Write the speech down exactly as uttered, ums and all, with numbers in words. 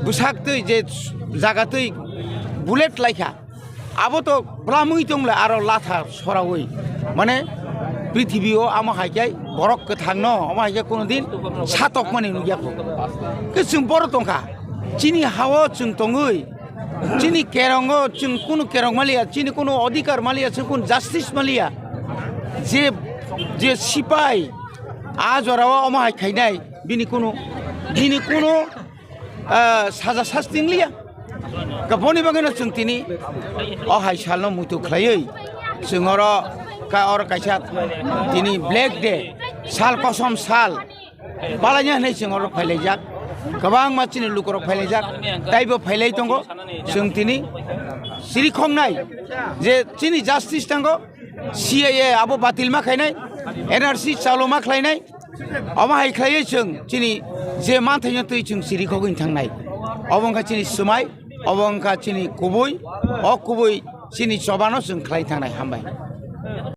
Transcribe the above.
bwsak twi je jaga twi bullet laikha, abo to bwlamwi tongle aro latha sorawi, mane prithibi o amo hai khe borok kwthang no amo hai khe kunu din satokmani nukya kho. Khe chwng boro tongkha, chini hao chwng tongwi, chini kerongo chwng kunu kerong maliya, chini kunu odhikar maliya, chwng kunu justice maliya. Je, je sipai a jorao omo hai khainai, bini kunu, bini kunu, ah, saja sasti wngliya. Ka boni bagwino chwng tini o hai salno muitu khlaiwi chwng oro ka, oro kaisa tini Black Day, sal kosom sal. Palaina hwnwi chwng oro phailaijak, kwbangma chini lukurok phailaijak, taibo phailai tongo. Chwng tini siri khoknai je chini justice thango, C A A abo batil ma khainai, N R C chalo ma khlainai, omo hai khlaiwi chwng chini je manthaino twi chwng siri khogwi thangnai. Obo wngkha chini swmai, obo wngkha chini kubui, o kubui chini chobano chwng khlai thangnai. Hambai.